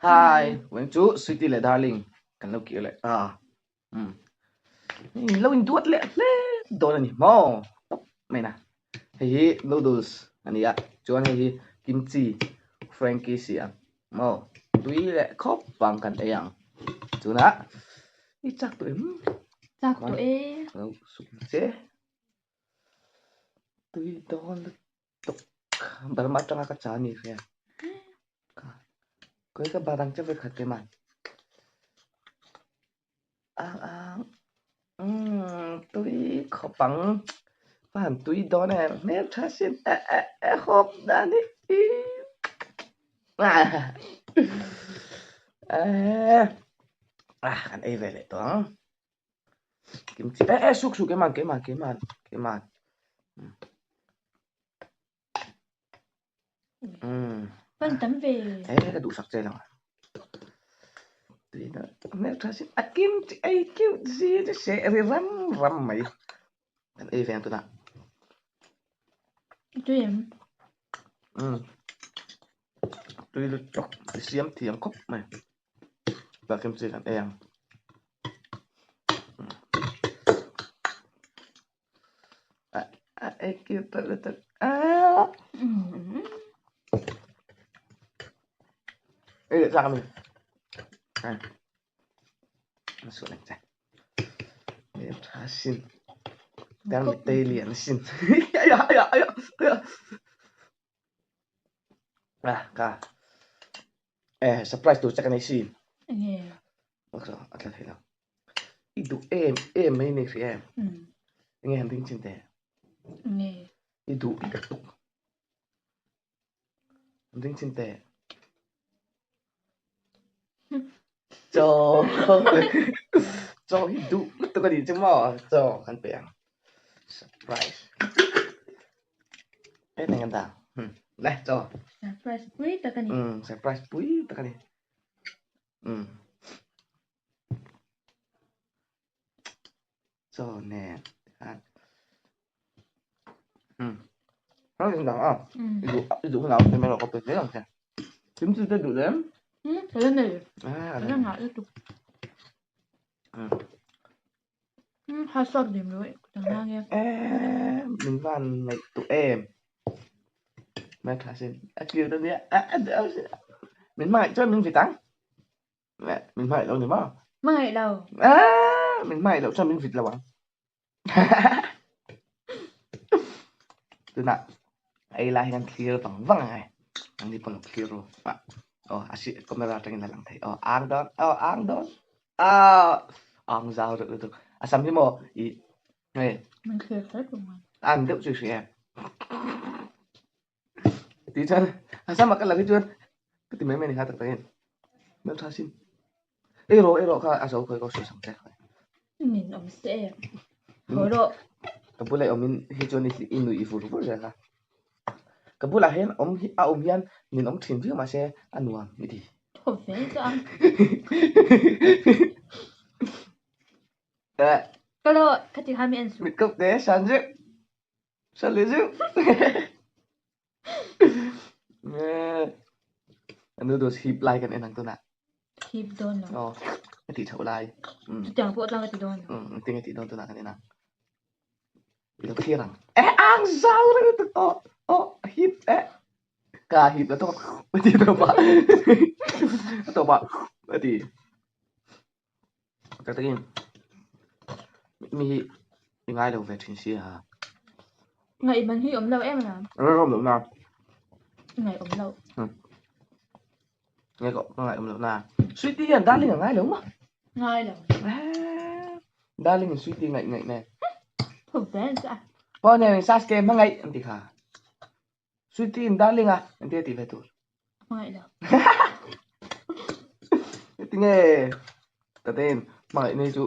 Hi, wen chu Sweetie leh Darling kan lo kir leh ta. Um. Lo in duat leh hle dawn a ni maw? Tawp mai na. Hei hi noodles a ni a, chuan hei hi kimchi Frankie siam maw? Tui leh khawp vang kan ei ang. Tunah i chak tawh em? Chak tawh e. Lo suk che. Tui dawn lutuk. Burma atanga ka cha ni hria. Koi ka barang che vekhat ke man. Ang ang. Umm tui khawp ang. Ka han tui dawn em. Hmel tha sin e e e hawp dan hi. Ah kan ei ve leh tawh ang. Kimchi eh eh suk suk keimah keimah keimah keimah um Pan tam ve. Eh ka duhsak che lo. Tuina hmel tha sin a kimchi ei cute si chu se ri ram ram mai. Kan ei ve ang tunah. Tui em? Um tui lutuk i siam thiam khawp mai. Tah kimchi kan ei ang. A ei cute tawh lutuk. Ei leh chak a mi. A suah leng che. Hmel tha sin. Dar mitei lian sin. Aya aya aya aya. Ah ka. Eh surprise tur che ka nei sin. Enge. A tla thei lo. I duh em em mai ni hria em. Enge han ding chin teh. Enge. I duh lutuk. Han ding chin teh. Chaw chaw hi duh lutuk a nih chu maw chaw kan pe ang surprise e neng an dang le chaw surprise pui tak a ni surprise pui tak a ni um chaw nen tikhan um dang a i duh i duh hunah awm emaw ka pe zel ang che kimchi te duh lem um ka la nei ka la ngah lutuk um ha suak dim lo ka ngang e eh min van ngaihtuah em mai tha sin a cute ania min hmangaih chuan min vit ang. Min hmangaih lo ni maw? Hmangaih lo. Ah, min hmangaih loh chuan min vit lo ang. Tunah ei lai hian thlir vang vang ang e. Ang ni pawn lo thlir ru. Ah, oh, a si camera atangin a lang thei. Oh, ang dawn. Oh, ang dawn. Ah, ang zau reuh lutuk. A sam hi maw i hei. Min thlir kher tur mai. An deuh chu i hria em? Tih chuan a sama ka lang hi chuan ka ti mai mai a ni kha tak takin hmel tha sin ei rawh ei rawh kha a zo khawi ka sawi sang che nin awm se haw rawh ka bulah awm in hi chuan i nui i vur vur zel a ka bulah hian awm hi a awm hian nin awm thin viau mahse a nuam i ti thaw ve chu a ka lo ka ti kha mi en su mit kawp te san zeuh San leh zeuh. A noodles hip lai kan en ang tunah. Hip dawn lo. Aw, a tih chhoh lai. Chutiang pawh tlang a ti dawn lo. Engtin a tih dawn tunah kan en ang. I lo thlir ang. Eh, ang zau reng lutuk. Aw, aw, hip eh. Ka hip la tawp a ti tawp a. A tawp a, a ti. Tak takin mi hi i ngai lo ve thin si a. Ngaih man hi awm lo em a. Ram awm loh na. Ngaih awm lo. Ngai ka ngaih awm loh na. Sweetie hian darling a ngai lo maw? Ngai lo. Darling in sweetie ngaih ngaih nen. Thawk zel chu a. Paw nen Sasuke hmangaih an ti kha. Sweetie in darling a engtin a tih ve tur? Hmangaih lo. Tinge ka te in hmangaih nei chu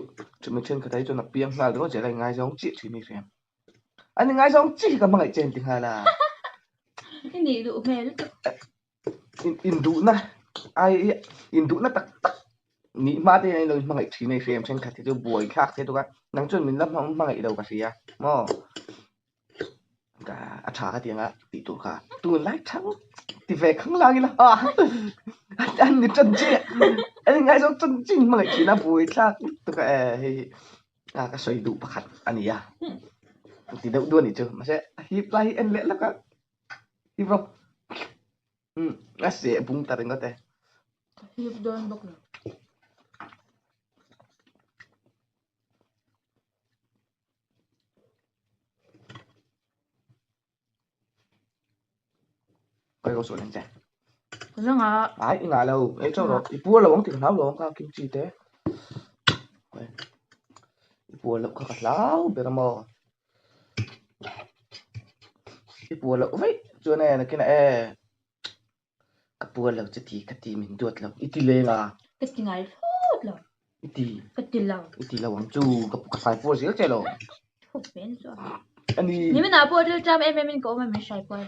mi thenkhat hi chuan a piang nghal ringawt zel a ingaizawng chiah thin hi hriam. An ingaizawng chiah hi ka hmangaih che an ti nghal a. I nih duh hmel lutuk. Induhna ai induhna tak tak nih hma te hian an lo inhmangaih thin a i hriam thenkhat hi chu buai thlak thei tuk a nang chuan min la hmangaih lo ka hria maw. Ka a tha ka ti anga tih tur kha tunlai thang ti ve khang lang ila a an ni tan chi an ngaizawng chan chin hmangaih thin a buai thlak lutuk a e hei a ka sawi duh pakhat a ni a ti deuh duh a nih chu mahse a hip lai hi en leh lawk a hip rawh umm a seh bung ta ringawt e. Ka hip dawn bawk lo. Koi ko sual ang che. Ka nga. Ai i nga lo. Ei chau ro. I puar lo ang ti ka hlau lo ang ka kimchi te. Koi. I puar loh kha ka hlau ber a maw. I puar loh vaih chuan e nakinah e. Ka puar lo che ti ka ti min duat lo i ti leng a. Ka ti ngai hlawt lo. I ti. Ka ti lo. I ti lo ang chu ka ka hrai puar zel che lo. Thup ve ni chu a. Ani. Nimin ah pawh rilṭam em em in ka awm a min hrai puar.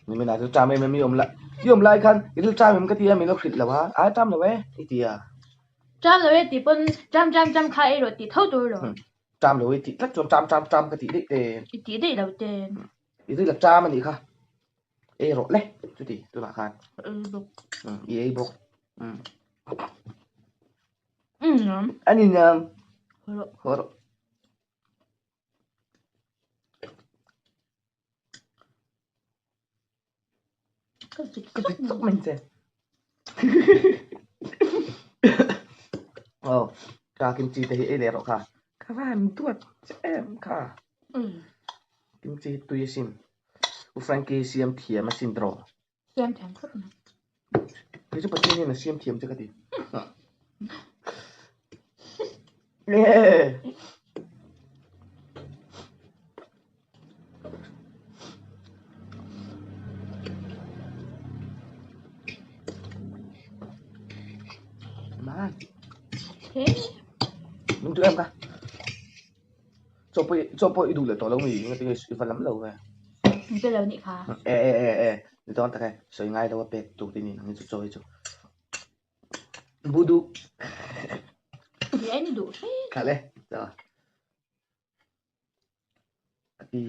Nimin ah rilṭam em em i awm la i awm lai khan i rilṭam em ka ti a min lo hrilh lo a ai ṭam lo e i ti a. Ṭam lo e tih pawn ṭam ṭam ṭam kha ei rawh tih tho tur lo. Ṭam lo e tih tlat chuan ṭam ṭam ṭam ka tih daih te. I tih daih lo te. I ril a ṭam a nih kha. Ei rawh le chuti tunah khan ei bawk i ei bawk ani niang haw rawh ka vit chawk mai che aw ka kimchi te hi ei leh rawh kha ka van duat che em kha kimchi tui asin. U Frankie siam thiam a sin tawh. Siam thiam khawp mai. Kei chu Pathian hian a siam thiam che ka ti. Nge. Man. Hey. Min tu em ka. Chaw pawh chaw pawh i duh leh tawh lo mi engati nge i va lam lo ve. Min pe lo nih kha. E e e e ni dawn tak e sawi ngai lo a pek tur te ni nang hi chu chaw hi chu bu duh. Ni ai ni duh hre. Khalh e chaw. A ti.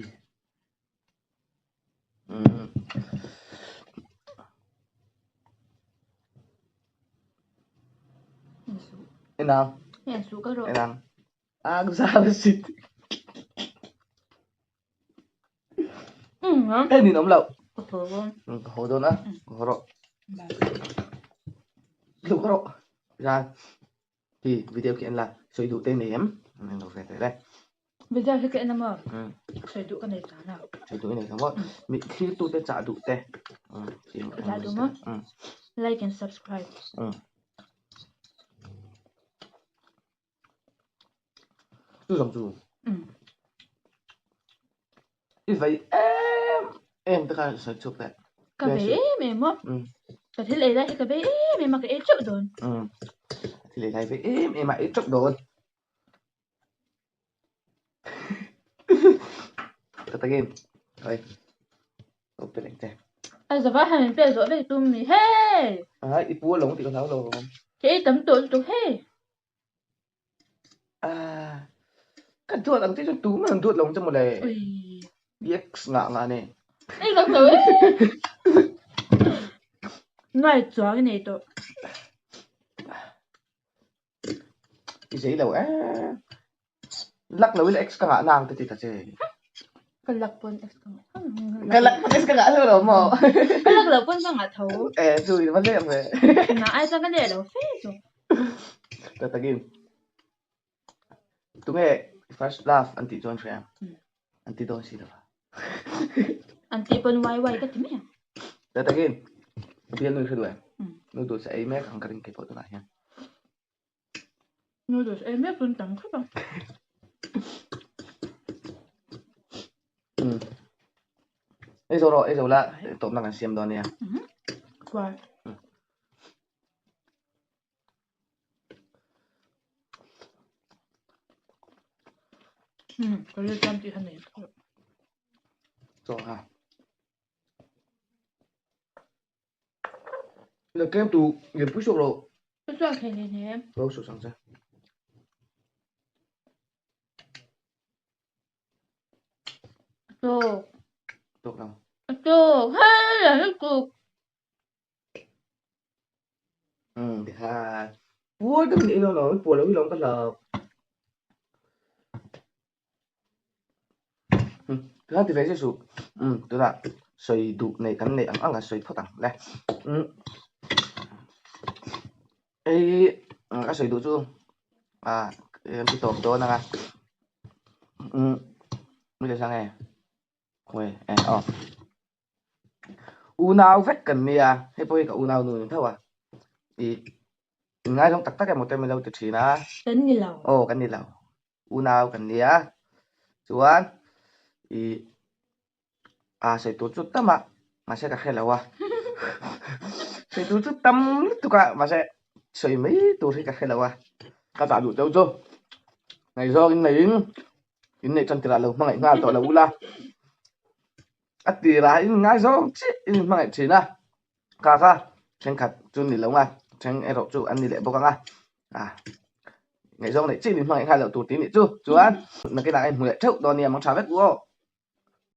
Um. Enang. En su ka rawh. Enang. Agzal sit. Hei nin awm loh. Ka haw dawn. Ka haw dawn a. Ka haw rawh. Luh rawh. Zan. Hi video khi en la. Sawi duh te nei em? Eng lo ve teh le. Video hi ka en a maw? Sawi duh ka nei ta na. Sawi duh i nei ta maw? Mi thlir tu te chah duh te. Chah duh maw? Like and subscribe. Chu zawng chu i vei em em te kha sawi chhuak teh. Ka vei em em a, ka thil ei lai hi ka vei em em a ka ei teuh dawn. Thil ei lai vei em em a ei teuh dawn. Ka takin oi ka pe leh che. A zava han min pek zawh vek tum ni hei. A i pu a lo tih ka hlau lo. Ka ei tam tawh lutuk hei. Ka duat ang che chuan tu man an duat lo ang che mawle. Ex ngah ngah nei. Ei lo tho e. Nuai chuang i nei tawh. I zei lo e. Lak lo ila ex ka ngah nang te ti ta che. Ka lak pawn ex ka ngah. Ka lak pawn ex ka ngah lo lo maw. Ka lak lo pawn ka ngah tho. E chu i va leh ve. Na ai chuan ka leh lo fe chu. Ta takin. Tunge first love an tih chuan hria. An ti dawn si lo. An tih pawn wai wai ka ti mai ang. Ta takin. Bial nui hre duh em? Noodles a ei mek ang ka ring kei pawh tunah hian. Noodles ei mek pawn tam khawp ang. Ei zo rawh, ei zo la tawpna kan siam dawn nia. Kual. Ka rilṭam tih kha nei khawp. Chaw ha. La kem tu lian pui suak rawh. Ka suak thei hle hle. Lo suak sang che. Tawk. Tawk lo. A tawk. Hei a lutuk. Um tikhan puar deuh ni ilo lo puar lo hi lawm ka hlauh. Tikhan ti ve zia suh. Um tunah sawi duh neih kan neih ang ang a sawi phawt ang le. Um hei ka sawi duh chu ah kan ti tawp dawn ang a. Um mi le sang e. Khawi e aw. Unau vek kan nia, hei pawh hi ka unau nu ni tho a. Ih inngaizawng tak tak emaw te min lo ti thin a. Kan ni lo. Aw kan ni lo. Unau kan nia. Chuan ih a sawi tur chu tam a, mahse ka hre lo a. Sawi tur chu tam lutuk a, mahse sawi mai tur hi ka hre lo a. Ka dah duh cheu chu ngaihzawng in neiin in neih tan tirah lo hmangaih nghal tawh lo ula. A tirah in ngaizawng chiah in hmangaih thin a, kha kha thenkhat chu ni lo nga, then erawh chu an ni leh bawk ang a, ah ngaihzawng neih chiah in hmangaih nghal loh tur tih nih chu chuan nakinah a inhmu leh theuh dawn nia mang tha vek u aw.